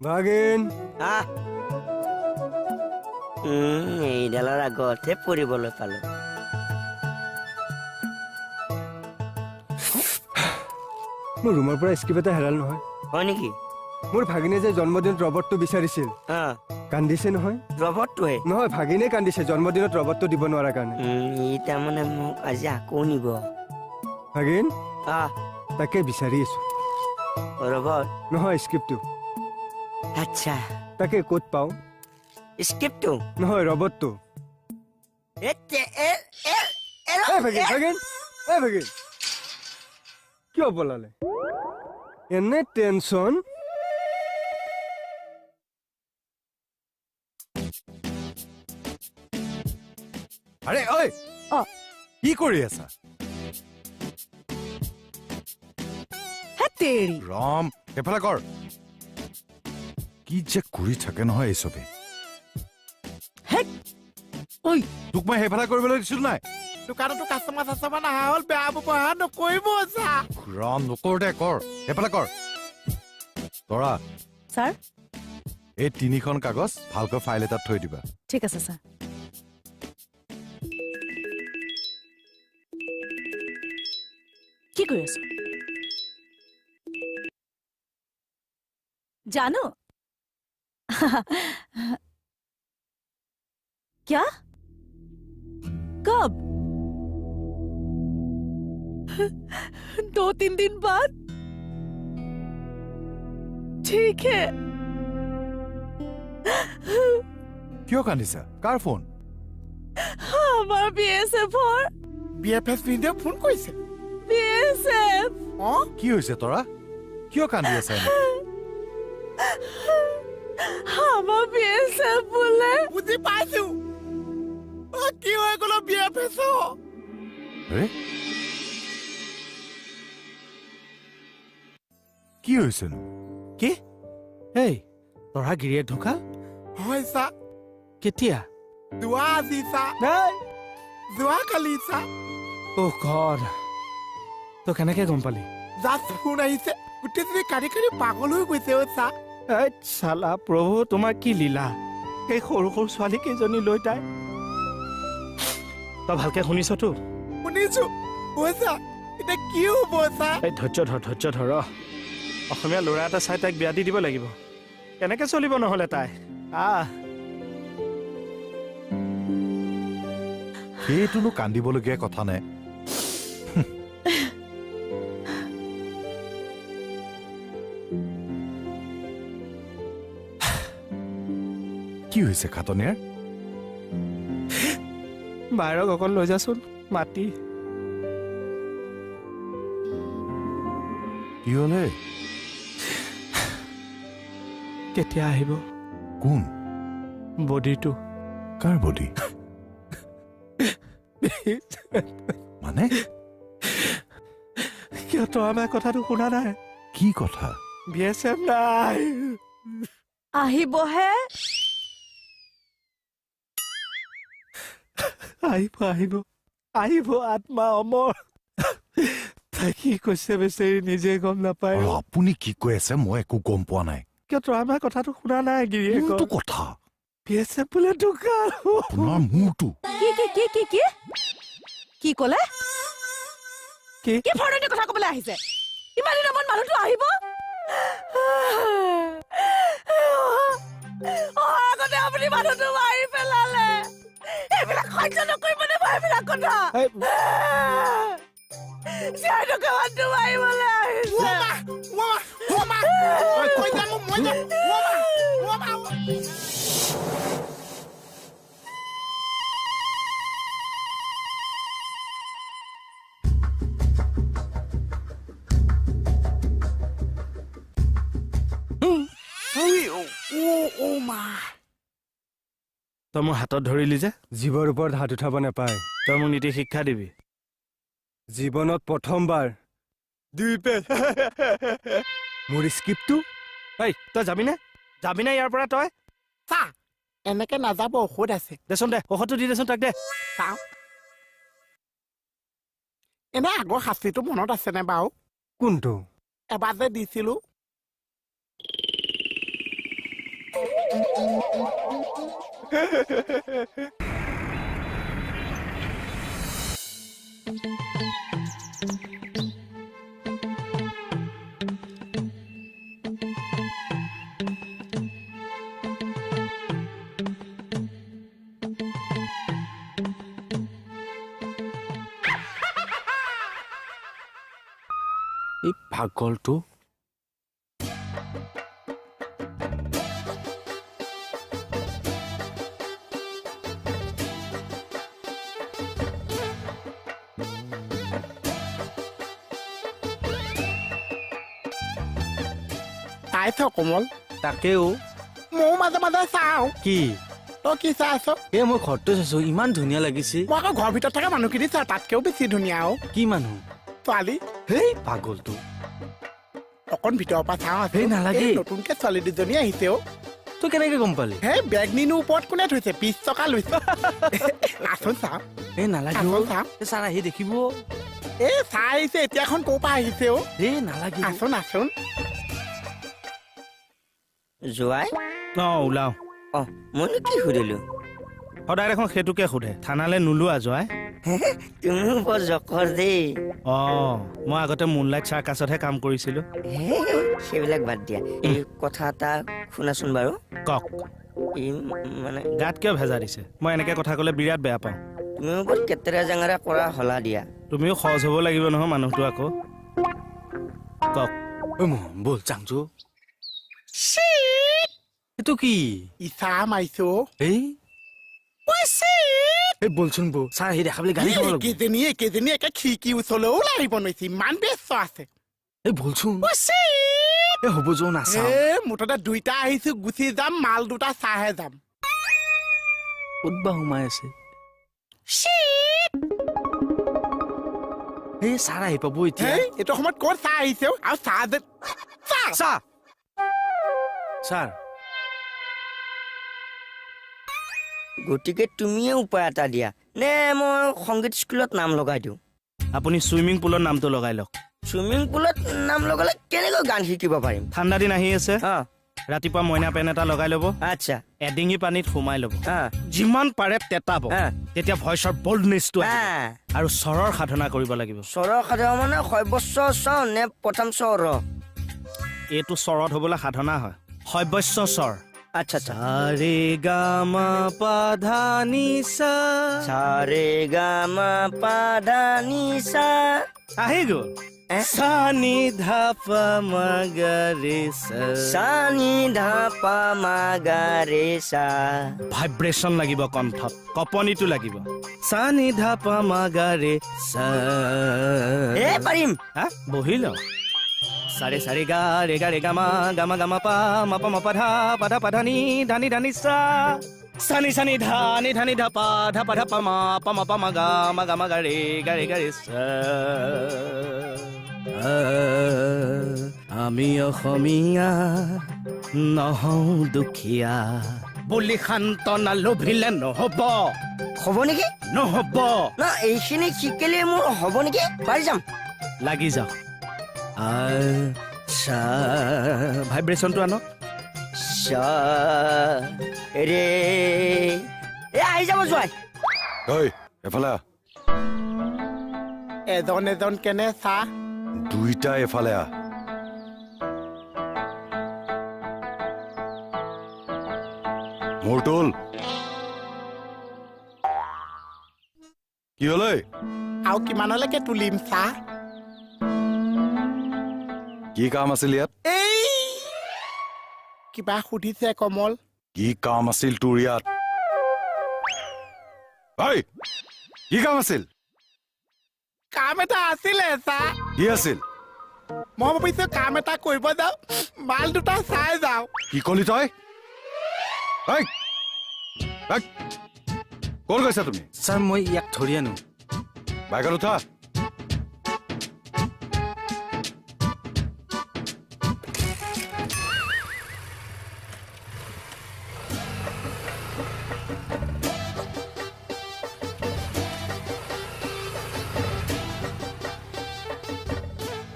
ভাগিন আহ এইডালৰ আগতহে পৰিবলৈ পালো। মোৰ ৰুমৰ পৰা স্ক্ৰিপ্ট এটা হেৰাল নহয়। হয় নেকি? মোৰ ভাগিনে যে জন্মদিনত ৰবটটো বিচাৰিছিল, কান্দিছে নহয়। ৰবটটোহে নহয়, ভাগিনে কান্দিছে জন্মদিনত ৰবটটো দিব নোৱাৰাৰ কাৰণে। ই তাৰমানে মোক আজি আকৌ নিব। ভাগিন, তাকে বিচাৰি আছো। ৰবট নহয়, স্ক্ৰিপ্টটো। আচ্ছা, তাকে ক'ত পাওঁ? স্ক্ৰিপ্টটো নহয়, ৰবটটো। ভাগিন, কিয় পলালে? এনে টেনচন। আৰে ঐ, কি কৰি আছা? ৰাম, এফালে কৰ। কি যে কৰি থাকে নহয় এই চবে। তোক মই সেইফালে কৰিবলৈ দিছিলো নাই? দোকানতো কাষ্টমাৰ চাষ্টমাৰ নাহা হ'ল, বেয়া ব্যৱহাৰ নকৰিব। ৰাম, নকৰ দে, কৰ, সেইফালে কৰ। তৰা ছাৰ, এই তিনিখন কাগজ ভালকৈ ফাইল এটাত থৈ দিবা। ঠিক আছে ছাৰ। কি কৰি আছ? জানো क्या? कब? 2-3 दिन बाद? ठीक है। কিয় কান্দিছা? কাৰ ফোন? আমাৰ বিএছএফৰ। বিএফএছ ভিডিঅ' ফোন কৰিছে। বিএছএফ। অ, কি হৈছে তৰা? কিয় কান্দি আছা? আমাৰ বিএছএফ বোলে। বুজি পাইছো। কি হৈ গ'ল বিএফএছ? কি হৈছেনো? কি? এই তৰা গিৰিয়েক ঢুকাল? হয় চা। কেতিয়া? যোৱা আজি চা। যোৱাকালি চা। অ' গড, তই কেনেকে গম পালি? জাষ্ট ফোন আহিছে, গোটেইজনী কান্দি কান্দি পাগল হৈ গৈছে। অ' চা। এই চালা প্ৰভু, তোমাৰ কি লীলা! সেই সৰু সৰু ছোৱালী কেইজনী লৈ তাই। তই ভালকে শুনিছতো? শুনিছো। এতিয়া কি হ'ব চা? এই ধৈৰ্য ধৰ, ধৈৰ্য ধৰ। অসমীয়া ল'ৰা এটা চাই তাইক বিয়া দি দিব লাগিব। কেনেকে চলিব নহ'লে তাই? আহ, সেইটোনো কান্দিবলগীয়া কথা নে? কি হৈছে খাটনিয়াৰ? বাহিৰক অকণ লৈ যাচোন মাতি। কি হলে? কেতিয়া আহিব? কোন? বডিটো। কাৰ বডি? মানে কিয় তই আমাৰ কথাটো শুনা নাই? কি কথা? বিএছএফ নাই। আহিবহে। আহিব, আহিব, আহিব। আত্মা অমৰ। তাই কি কৈছে বেচেৰি নিজে গম নাপায়। আপুনি কি কৈ আছে মই একো গম পোৱা নাই। কিয় তই আমাৰ কথাটো শুনা নাই? গিৰিয়েকৰ কথা। বিএছএফ বোলে ঢুকাল। আপোনাৰ মূৰটো। কি কি কি কি কি কি ক'লে? কি কি ফৰণি কথা ক'বলৈ আহিছে? ইমান দিনৰ মূৰত মানুহটো আহিব। অহাৰ আগতে আপুনি মানুহটো মাৰি পেলালে। এইবিলাক সহ্য নকৰিব নে মই এইবিলাক কথা? জীয়াই থকা মানুহটো মাৰিবলৈ আহিছে। তই মোৰ হাতত ধৰিলি যে? জীৱৰ ওপৰত হাত উঠাব নাপায়। তই মোক নীতি শিক্ষা দিবি? জীৱনত প্ৰথমবাৰ দুই পেজ। মোৰ স্ক্ৰিপ্টটো। এই তই যাবিনে? যাবিনে ইয়াৰ পৰা তই? চা, এনেকে নাযাব, ঔষধ আছে। দেচোন দে, ঔষধটো দি দেচোন তাক দে। চাওঁ, এনে আগৰ শাস্তিটো মনত আছেনে বাৰু? কোনটো? এবাৰ যে দিছিলো। এই পাগলটো চাইছ কোমল? তাকেও ময়ো মাজে মাজে চাওঁ। কি তই কি চাই আছ? এই মই ঘৰটো চাইছো, ইমান ধুনীয়া লাগিছে। মই আকৌ ঘৰৰ ভিতৰত থকা মানুহখিনি চাওঁ, তাতকেও বেছি ধুনীয়া। আৰু কি মানুহ? ছোৱালী। হেই পাগলটো, অকণ ভিতৰৰ পৰা চাওঁ। হেই নালাগে, নতুনকে ছোৱালী দুজনী আহিছে। অ তই কেনেকে গম পালি? হে বেগ নিনো ওপৰত কোনে থৈছে? 20 টকা লৈছে। আচোন চাওঁ। এই নালাগে, চাওঁ। ছাৰ আহি দেখিব। এই চাই আহিছে, এতিয়াখন ক'ৰ পৰা আহিছে? অ এই নালাগে, আচোন আচোন। জোৱাই? অ ওলাও। অ মইনো কি সুধিলো? সদায় দেখোন সেইটোকে সোধে, থানালৈ নোলোৱা জোৱাই? তুমিও বৰ জকৰ দেই। অ মই আগতে মুনলাইট চাৰ্কাছতহে কাম কৰিছিলো। সেইবিলাক বাদ দিয়া, এই কথা এটা শুনাচোন বাৰু। কওক। এই মানে গাত কিয় ভেজা দিছে? মই এনেকে কথা ক'লে বিৰাট বেয়া পাওঁ। তুমিও বৰ কেতেৰা জেঙেৰা কৰা হলা দিয়া। তুমিও সহজ হ'ব লাগিব নহয় মানুহটো আকৌ। কওক। ব'ল চাংচু। এইটো কি? ইচা মাৰিছো। এই বলচোন বৌ, ছাৰ আহি দেখা পালে গালি খাব লাগিব। কেইজনী একে খিৰিকী ওচৰলৈও ওলাই আহিব নোৱাৰিছে, ইমান ব্যস্ত আছে। এই বলচোন। এই হ'ব যোৱা নাচাওঁ। এই মুঠতে দুইটা আহিছো, গুচি যাম, মাল দুটা চাহে যাম। ক'ত বা সোমাই আছে? এই ছাৰ আহি পাব এতিয়া। এইটো সময়ত ক'ত চাহ আহিছে? আৰু চাহ যে চাহ ছাৰ। গতিকে তুমিয়ে উপায় এটা দিয়া নে মই সংগীত স্কুলত নাম লগাই দিওঁ? আপুনি চুইমিং পুলত নামটো লগাই লওক। চুইমিং পুলত নাম লগালে কেনেকৈ গান শিকিব পাৰিম? ঠাণ্ডা দিন আহি আছে, ৰাতিপুৱা মইনা পেন এটা লগাই ল'ব। আচ্ছা। এডিঙি পানীত সোমাই ল'ব, যিমান পাৰে তেতাব, তেতিয়া ভইচৰ বল্ডনেছটো আহিব। আৰু স্বৰৰ সাধনা কৰিব লাগিব। স্বৰৰ সাধনা মানে সৰ্বোচ্চ স্বৰ নে প্ৰথম স্বৰ? এইটো স্বৰত হ'বলৈ সাধনা হয়, সৰ্বোচ্চ স্বৰ। আচ্ছা আচ্ছা। ৰে গা মা পা ধা নি সা, সা ৰে গা মা পা ধা নি সা। আহি গ'ল। সা নি ধা পা মা গা ৰে সা, সা নি ধা পা মা গা ৰে সা। ভাইব্ৰেশ্যন লাগিব কণ্ঠত, কঁপনিটো লাগিব। সা নি ধা পা মা গা ৰে সা। এ পাৰিম। হা বহি লওঁ। সাৰে সাৰে গা ৰে গা ৰে গা মা গা মা গা মা পা মা পা মা পা ধা পা ধা পা ধা নি ধা নি ধা নি সা, সা নি সা নি ধা নি ধা নি ধা পা ধা পা ধা পা মা পা মা পা মা গা মা গা মা গা ৰে গা ৰে গা ৰে সা। আমি অসমীয়া নহওঁ দুখীয়া বুলি সান্তনা লভিলে নহ'ব। হ'ব নেকি? নহ'ব। না এইখিনি শিকিলে মোৰ হ'ব নেকি? পাৰি যাম। লাগি যাওক। আচ্ছা ভাইব্ৰেশ্যনটো আনক। সা ৰে এ আহি যাব জোৱাই। ঐ এফালে আহ। এজন এজন কেনে চাহ? দুইটা এফালে আহ। মোৰ তোল। কি হ'ল? আৰু কিমানলৈকে তুলিম চাহ? কি কাম আছিল ইয়াত? এই কিবা সুধিছে কমল। কি কাম আছিল তোৰ ইয়াত? ঐ কি কাম আছিল? কাম এটা আছিলে চাহ। কি আছিল? মই ভাবিছো কাম এটা কৰিব যাওঁ, মাল দুটা চাই যাওঁ। কি কলি তই? ক'ত গৈছা তুমি? ছাৰ মই ইয়াক ধৰি আনো। বাইকত উঠা।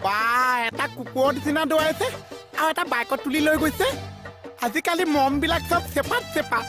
বা এটা কুকুৰৰ নিচিনা দৌৰাইছে আৰু এটা বাইকত তুলি লৈ গৈছে। আজিকালি মমবিলাক চব চেপাত চেপাত।